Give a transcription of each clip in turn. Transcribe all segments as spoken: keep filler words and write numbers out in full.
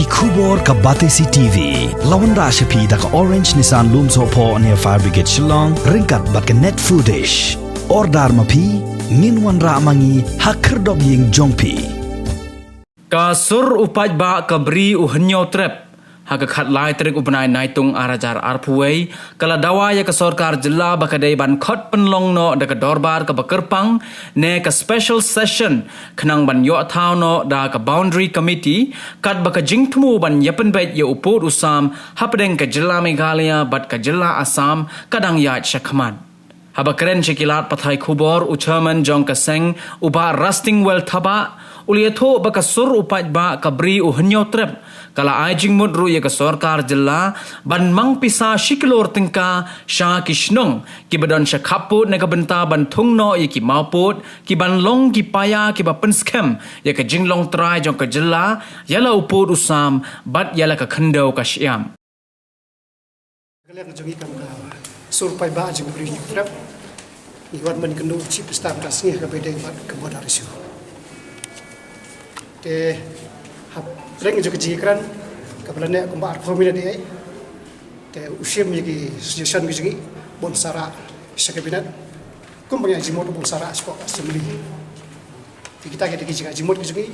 Khubor ka Batesi T V. La wanrah sha phi da ka Orange Nissan Lumsohphoh near Fire Brigade Shillong, ryngkat bad ka Net Foodish. Order ma phi, ngin wanrah ma ngi ha khyrdop ïing jong phi. Ka sur u paidbah ka Bri u Hynñiewtrep, ha ka khatlai tarik u bnai Naitung ar hajar arphew wei, ka la dawa ïa ka sorkar jylla ba ka dei ban khot pynlong noh da ka dorbar kaba kyrpang, ne ka special session, khnang ban ïoh thaw noh da ka Boundary Committee, katba ka jingthmu ban ïapynbeit ïa u pud u sam hapdeng ka jylla Meghalaya bad ka jylla Assam ka dang ïaid shakhmat. Haba kren sha ki lad pathai khubor, u chairman jong ka seng, u Bah Rastingwell Thabah, u la ïathuh ba ka sur u paidbah ka Bri u Hynñiewtrep, ka la ai jingmut ruh ïa ka sorkar jylla ban mang pisa shi klur tyngka sha ki shnong kiba don sha khappud na ka bynta ban thung noh ïa ki mawpud, ki ban long ki paia kiba pynskhem ïa ka jinglong trai jong ka jylla, ïa la u pud u sam, bad ïa la ka khyndew ka shyiap. Ka liang jong ngi kam ka sur paidbah jong ka Bri u Hynñiewtrep, ngi wan ban kynduh Chief Minister mynta ka sngi ha kaba ïadei bad ka border issue. Te hapdeng jong ka jingkren kaba la neh kumba arphew minit ïa, te u shim ïa ki suggestion ki jong ngi bun sa rah sha cabinet, kumba ngi ai jingmut bun sa rah sha ka Assembly. Te kita ki dei ki jingmut ki jong ngi.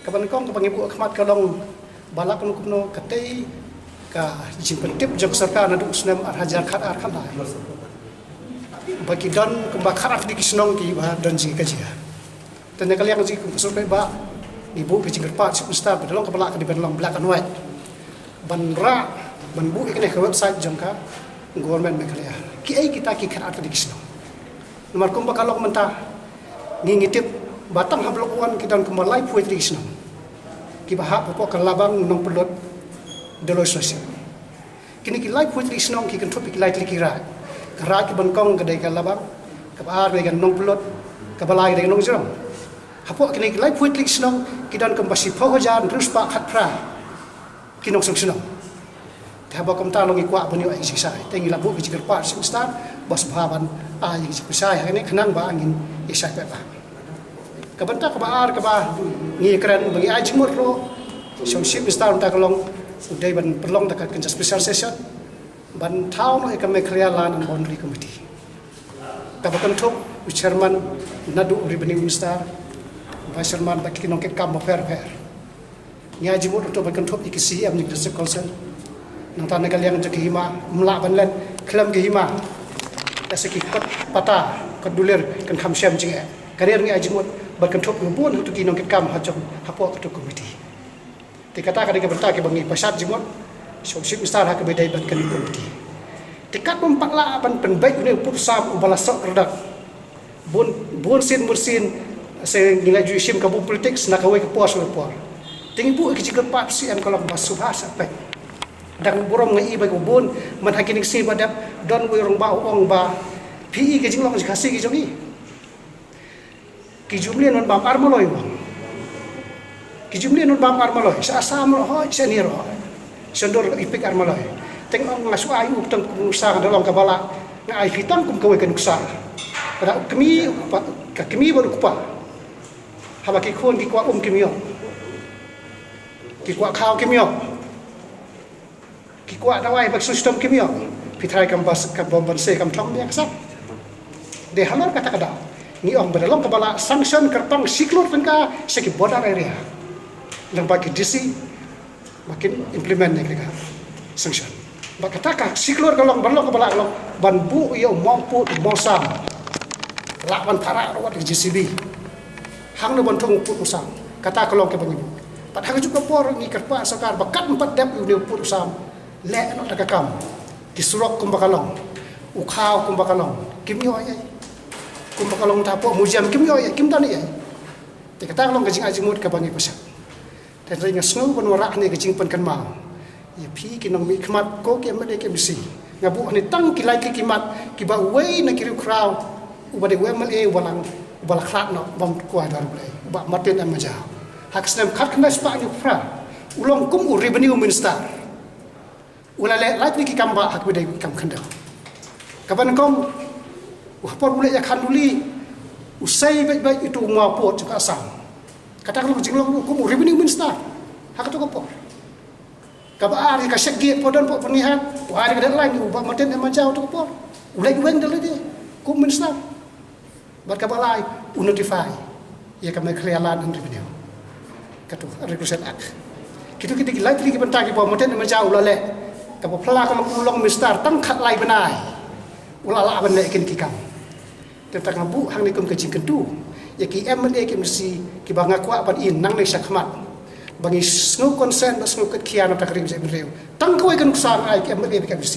Kaba nyngkong kaba ngi buh khmat ka long ba la kumno kumno katei ka jingpyntip jong ka sorkar naduh u snem ar hajar khatar khatlai, ba ki don kumba khatar tylli ki shnong kiba don jingkajia. Te na ka liang jong ngi kum ka sur paidbah, ngi buh ka jingkyrpad Chief Minister ba da long kaba lah ka dei ban long black and white, ban rah, ban buh ïa kane ka website jong ka Government Meghalaya, kiei kita ki khatar tylli ki shnong. Namar kumba ka long mynta, ngi ngi tip ba tang ha Block One ki don kumba laiphew tylli ki shnong kiba hap hapoh ka Labang, Nongpynlut, Doloi, Sohsih. Kine ki laiphew tylli ki shnong ki kynthup ïa ki lai tylli ki raid. Ka raid kaba nyngkong ka dei ka Labang, kaba ar ka dei ka Nongpynlut, kaba lai ka dei ka Nongjrong. Hapoh kine ki laiphew tylli ki shnong ki don kumba shiphew hajar hynriew spah khatphra ki nongshong shnong. Te haba kumta long ngi kwah ban ïoh ai ka jingshai. Te ngi la buh ka jingkyrpad Chief Minister ba sngewbha ban ai ka jingpynshai ha kane khnang ba ngin ïa shai paidbah. Ka bynta kaba ar kaba ngi kren ba ngi ai jingmut ruh sha u Chief Minister mynta ka long u dei ban pynlong da ka kynja special session ban thaw noh ïa ka Meghalaya Land and Boundary Committee, kaba kynthup u chairman naduh u Revenue Minister, vice chairman bad ki nongkitkam bapher bapher. Ngi ai jingmut ruh ban kynthup ïa ki C E M jong ki District Council. Nangta na ka liang jong ki hima, ym lah ban leit khlem ki hima, lehse ki kot pata, kot dulir kan kham shem jingeh. Kane ruh ngi ai jingmut ban kynthup ïa bun hato ki nongkitkam ha jong hapoh kato ka committee. Te kata ka dei ka bynta kaba ngi pynshad jingmut sha u Chief Minister ha kaba ïadei bad kane ka committee. Te kat bym pat lah ban pynbeit une u pud u sam uba la soh kyrdan. Bun, bun sien, bun sien, se ngi la ju shim ka bor politics na kawei ka por sha kawei ka por. Te ngi buh ïa ka jingkyrpad C M ka long ba sngewbha sa peit. Dang burom nga i ba ka bun, man ha kine ki sngi ba dep, don uwei u rangbah u ong ba, phi i ka jinglong Khasi ka jong i. Ki ju mlien ban bam ar maloi bang. Ki ju mlien ban bam ar maloi. Sha Assam ruh hoi, sha India ruh hoi. Sha Ndur i pick ar maloi. Teng ong nga shu ai u tang kum nuksa, nga da long kaba lah. Nga ai phi tang kum kawei ka nuksa. Ka da u kmie, u kpa, ka kmie bad u kpa. Haba ki khun ki kwah um kim ïoh. Ki kwah khaw kim ïoh. Ki kwah dawai bad ki sngewshitom kim ïoh. Phi tharai kam bas, kam bom ban se kam thong ïa ka sap. Dei halor kata ka daw ngi ong ba da long kaba lah sanction kyrpang shi klur tyngka sha ki border area. Lyngba ki D C ba kin implement ïa ka sanction. Ba kata ka shi klur ka long, ba long kaba lah ka long ban buh ïa u mawpud u mawsam. Lah ban tharai ruh wat ka J C B. Hangno ban thung u pud u sam. Kata ka long kaba ngi buh. Pat ha kajuh ka por ngi kyrpad sorkar ba kat ym pat dep ïa une u pud u sam. Leh noh da ka kam. Ki surok kumba ka long, u khaw kumba ka long, kim ïoh ei ei. Kumba ka long ta hapoh museum, kim ïoh ei ei, kim don ei ei. Te kata ka long ka jingai jingmut kaba ngi pynshai. Te hynrei nga sngew ban wanrah hangne ka jingpynkynmaw ïa phi ki nongmihkhmat, ko ki M L A, ki M D C. Nga buh hangne tang ki lai tylli ki mat kiba uwei na ki riewkhraw uba dei u M L A uba la, uba la khlad noh bam kwai dwar U Blei, u Bah Martin M Majaw. Ha ka snem khatkhyndai spah hynñiewphew phra u long kum u Revenue Minister. U la leh lait tylli ki kam bah ha kaba ïadei bad ki kam khyndew. Kaba nyngkong, ha por u leh ïa ka khanduli, u sei beit beit ïa uto u mawpud jong ka Assam. Kata ka long ka jinglong ruh kum u Revenue Minister ha kato ka por. Kaba ar ïa ka check gate, pho don pho pynïaid, u ai ïa ka deadline u Bah Martin M Majaw tu ka por. U leit weng da lade kum minister. Bad kaba lai, u notify ïa ka Meghalaya Land and Revenue. Katu, Requisite Act. Kitu kita ki lai tylli ki bynta kiba u Bah Martin M Majaw u la leh. Kaba phylla ka long u long minister tang khatlai bnai. U la lah ban leh kine ki kam. Te tang nga buh hangne kum ka jingkyntu ïa ki M L A ki M D C kiba nga kwah ban i nangne shakhmat ba ngi sngew concern, ba sngew kit khia na bynta ka ri bynriew. Tang kawei ka nuksa nga ai ki M L A bad ki M D C.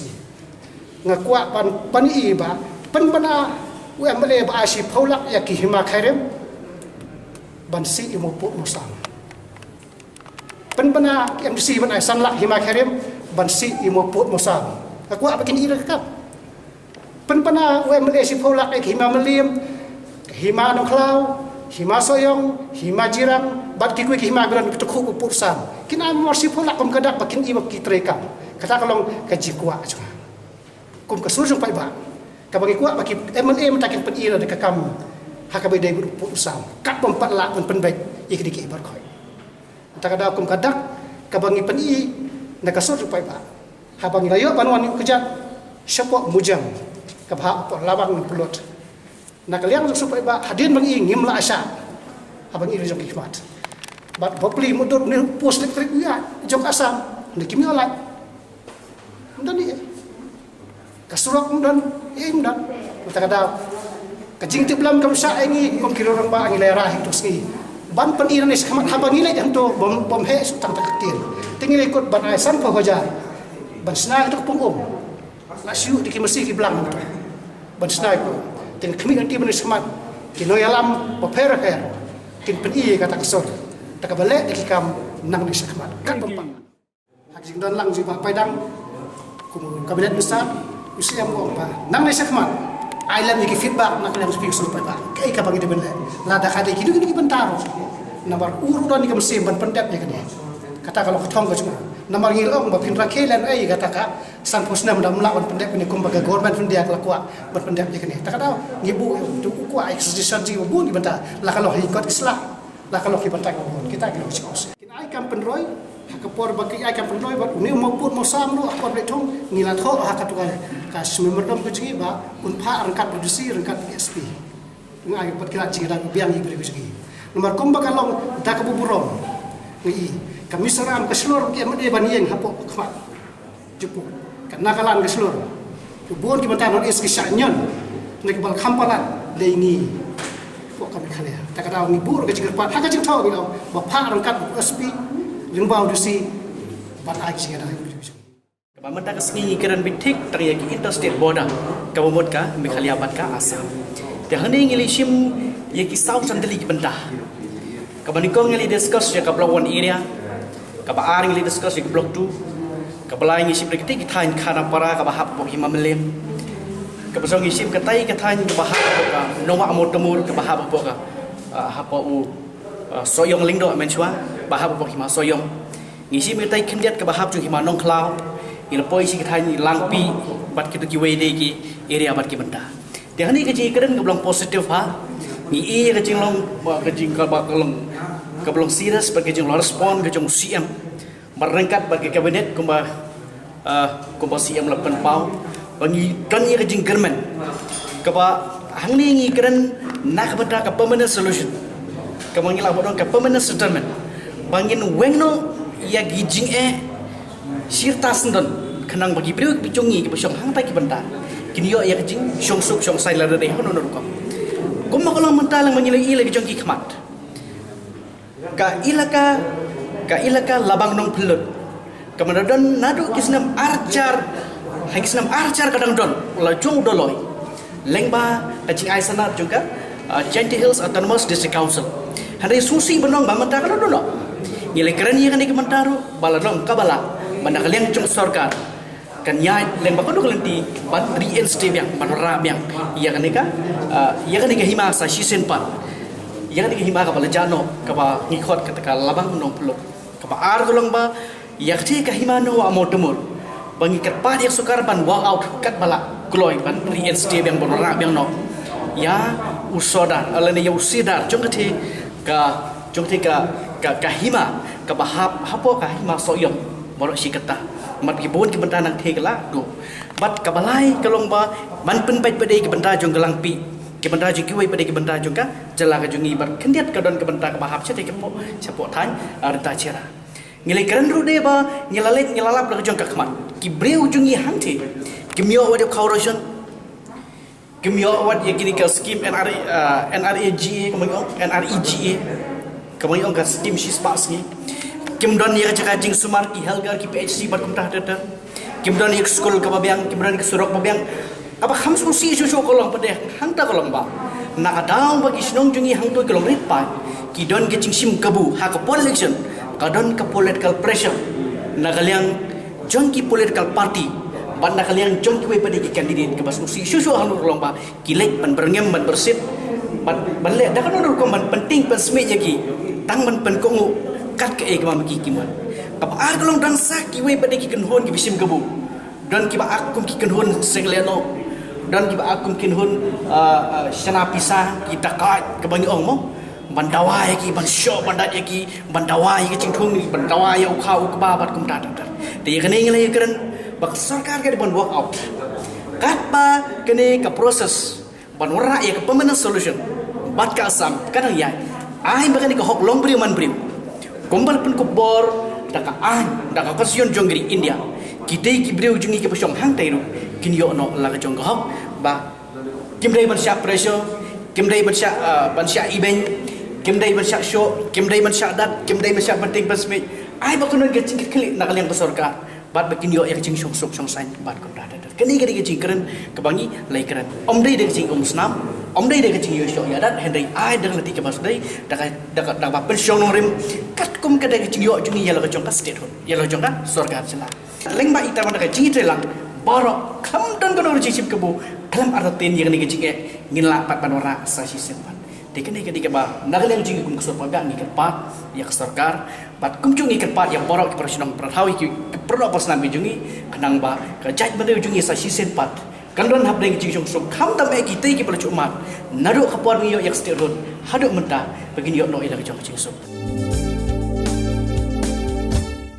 Nga kwah ban, ban i ba pynbna u M L A ba ai shiphew lak ïa ki hima Khyrim ban sih ïa u mawpud mawsam. Pynbna ki M D C ban ai san lak hima Khyrim ban sih ïa u mawpud mawsam. Nga kwah ba kin i da ka kam. Pynbna u M L A shiphew lak ïa ki hima Mylliem, hima Nongkhlaw, hima Sohiong, hima Jirang, bad kiwei ki hima ba don ki tukhu ba pud sam. Kin ai mar shiphew lak kum ka dak ba kin i ba ki treikam. Kata ka long ka jingkwah jong nga. Kum ka sur jong paidbah, kaba ngi kwah ba ki M L A mynta kin pyni da ka kam ha kaba ïadei bad u pud u sam. Kat bym pat lah ban pynbeit ïa kine ki barkhoi. Mynta ka daw kum ka dak kaba ngi pyni na ka sur jong paidbah. Haba ngi la ïoh ban wan ïa u kjat shapoh Mujang kaba hap hapoh Labang Nongpyllud. Na ka liang jong sur paidbah hadien ba ngi ngim lah shah. Haba ngi la jong ki khmat. Bad bapli mudut ne post elektrik u ïaid jong ka Assam. Ne kim ïoh lait. Ym don ei. Ka surok ym don, ei ym don. Mynta ka daw ka jingtip lam kam shah ïa ngi kum ki rangbah ngi lehrain ha tu ka sngi. Ban pyni nangne shakhmat haba ngi leit hangto bym, bym heh shuh tang ka ktien. Te ngi leit kut ban ai sanphew hajar ban shna ïa ka pung um. La shu ïoh da ki masi ki blang hangto ban shna ïa ka pung um. Te ngi khmih nangne shakhmat ki nongïalam bapher bapher kin pyni ïa kata ka sur. Te kaba leh da ki kam nangne shakhmat. Kat bym pat Ha ka jingdon lang jong i Bah Paidang kum u Cabinet Minister, u C M u ong ba nangne shakhmat ai lem ïa ki feedback na ka liang jong phi ki sur paidbah. Kaei kaba ngi dei ban leh. Lada ka dei kino kino ki bynta ruh, namar u ruh u don ïa ka mynsiem ban pyndep ïa kane. Kata ka long ka thong ka jong u. Namar ngi la ong ba phin rakhe lem ei kata ka sanphew snem da ym lah ban pyndep kane kumba ka Government of India ka la kwah ban pyndep ïa kane. Ta ka daw ngi buh ïa u, u kwah ïa ka suggestion jong ngi ba bun ki bynta, la ka long ha ki kot ki sla, la ka long ki bynta kiba bun, kita ki long ki sla. Kin ai kam pynroi ha ka por ba ki ai kam pynroi bad une u mawpud mawsam ruh ha ka por ba la thung ngi la thoh ha katu ka, ka memorandum ka jong ngi ba un phah ryngkat bad D C ryngkat bad S P. Nga ai bad ki la jingïada biang ïa ki briew ka jong ngi. Namar kumba ka long da kaba burom ngi i ka Mizoram ka shlur ki em dei ban ïeng hapoh ka khmat. Jukut ka Nagaland ka shlur. Bun ki bynta North East ki shah ñion na ki ba la kham palat lei ngi. Pok ka Meghalaya ta ka daw ngi buh ka jingkyrpad ha ka jingthoh ngi daw ba phah ryngkat bad S P lyngba u D C ban ai ka jingïada. Kaba mynta ka sngi ngi kren beit thik tang ïa ki interstate border kaba mut ka Meghalaya bad ka Assam. Te hangne ngi la shim ïa ki saw san tylli ki bynta. Kaba nyngkong ngi la discuss ïa ka Block One area. Kaba ar ngi la discuss ïa ka Block Two. Kaba lai ngi shim ïa kita ki thaiñ Khanapara kaba hap hapoh Hima Mylliem. Kaba sawdong ngi shim katai ka thaiñ kaba hap hapoh ka Nongwah Mawtamur kaba hap hapoh ka, ah, hapoh u, ah, Sohiong Lyngdoh mynshuwa ba hap hapoh Hima Sohiong. Ngi shim katai khyndiat kaba hap jong Hima Nongkhlaw. Ngi la poi sha ki thaiñ Langpih bad kitu kiwei de ki area bad ki bynta. Te hangne ka jingkren kaba long positive ha. Ngi i ka jinglong, ka jing, kaba long, kaba long serious bad ka jinglong respond ka jong u C M. Bad ryngkat bad ka cabinet kumba, ah, kumba C M la pynpaw. Ba ngi don ïa ka jingkyrmen. Kaba hangne ngi kren na ka bynta ka permanent solution. Kaba ngi lah ban don ka permanent settlement. Ba ngin weng noh ïa ki jingeh shirta syndon khnang ba ki briew ki jong ngi kiba shong hangta ki bynta kin ïoh ïa ka jingshong suk shong saiñ lada dei hano hano rukom. Kumba ka long mynta leng ba ngi la i la ki jong ki khmat. Ka ilaka, ka ilaka Labang Nongpyllud. Kaba la don naduh ki snem arhajar ha ki snem arhajar ka dang don la jong u Dolloi. Lyngba ka jingai sanad jong ka, ah, Jaintia Hills Autonomous District Council. Hynrei sngewsih ban ong ba mynta ka la don noh. Ngi la kren ïa kane ka mynta ruh ba la don kaba lah ba na ka liang jong sorkar kan ïaid lyngba ka dok lynti ban reinstate biang, ban rah biang ïa kane ka, ah, ïa kane ka hima sa shisien pat. Ïa kane ka hima kaba la jah noh kaba ngi khot kata ka Labang Nongpyllud. Kaba ar ka long ba ïa kata ka hima Nongwah Mawtamur ba ngi kyrpad ïa ka sorkar ban work out katba lah kloi ban reinstate biang, ban rah biang noh ïa u sordar lane ïa u sordar jong kata ka, jong kata ka, ka, ka hima kaba hap hapoh ka Hima Sohiong. Baroh shi katta. Mat ki bun ki bynta nang thik la do. Bad kaba lai ka long ba ban pynbeit pat de ki bynta jong ka Langpih, ki bynta jong kiwei pat de ki bynta jong ka jylla ka jong ngi, bad khyndiat ka don ka bynta kaba hap shatei ka pok shapoh thaiñ, ah, Rynta Chira. Ngi la kren ruh de ba ngi la leit ngi la lap la ka jong ka khmat. Ki briew jong ngi hangtei kim ïoh wat ïa ka ration, kim ïoh wat ïa kine ka skim N R A, ah, N R A G A, ka ma ngi ong N R E G A, ka ma ngi ong ka skim shispah sngi. Kim don ïa ka jaka jingsumar ki health care, ki P H C bad kumta ter ter. Kim don ïa ka skul kaba biang, kim don ïa ka surok ba biang. Kaba kham sngewsih shuh shuh ka long pat de hangta ka long ba na ka daw ba ki shnong jong ngi hangto ki long rit paid, ki don ka jingshim kabu ha ka por election, ka don ka political pressure na ka liang jong ki political party bad na ka liang jong kiwei pat de ki candidate. Kaba sngewsih shuh shuh hangno ka long ba ki leit ban byrngem, ban byrsit, ban, ban leh da kano kano ka rukom ban pyntieng pynsmit ïa ki, tang ban pynkohnguh kat kaei kaba ma ki ki mon. Kaba ar ka long dang sa kiwei pat de ki kynhun kiba shim kabu. Don kiba ak kum ki kynhun seng lehnoh, don kiba ak kum ki kynhun, ah, ah, shna pisa, ki dakaid kaba ngi ong mo. Ban dawa ïa ki, ban shoh ban dat ïa ki, ban dawa ïa ki jingthung, ban dawa ïa u kha u kba bad kumta ter ter. Te ïa kane ngi la ïakren ba ka sorkar ka dei ban work out katba kane ka process ban wanrah ïa ka permanent solution bad ka Assam ka dang ïaid. Ai ba kane ka hok long briew man briew. Kumba la pynkup bor da ka aiñ, da ka constitution jong ka ri India, kitei ki briew jong ngi kiba shong hangtei ruh kin ïoh noh la ka jong ka hok. Ba kim dei ban shah pressure, kim dei ban shah, ah, ban shah ibeiñ, kim dei ban shah shoh, kim dei ban shah dat, kim dei ban shah pyntieng pynsmit. Ai ba ka don ka jingkitkhlieh na ka liang ka sorkar bad ba kin ïoh ïa ka jingshong suk shong saiñ bad kumta ter ter. Kane ka dei ka jingkren kaba ngi la ïakren. Ym dei da ka jingumsnam, ym dei da ka jingïoh shoh ïa dat, hynrei ai da ka lynti kaba sdei, da ka, da ka, da kaba pynshong nongrim katkum ka dei ka jingïoh jong ngi ïa la ka jong ka statehood, ïa la ka jong ka sorkar jylla. Lyngba ita man da ka jingïatreilang baroh, khlem don kano ka jingshim kabu, khlem artatien ïa kane ka jingeh, ngin lah pat ban wanrah sa shisien pat. Te kane ka dei kaba na ka liang jong ngi kum ka sur paidbah ngi kyrpad ïa ka sorkar bad kumjuh ngi kyrpad ïa baroh ki para shnong para thaw, ïa ki para doh para snam ki jong ngi, khnang ba ka jaitbynriew jong ngi sa shisien pat kan don hapdeng ka jingsuk, khamtam eh kitei kiba la shu mad naduh ka por ngi ïoh ïa ka statehood haduh mynta, ba kin ïoh noh ïa la ka jong ka jingsuk.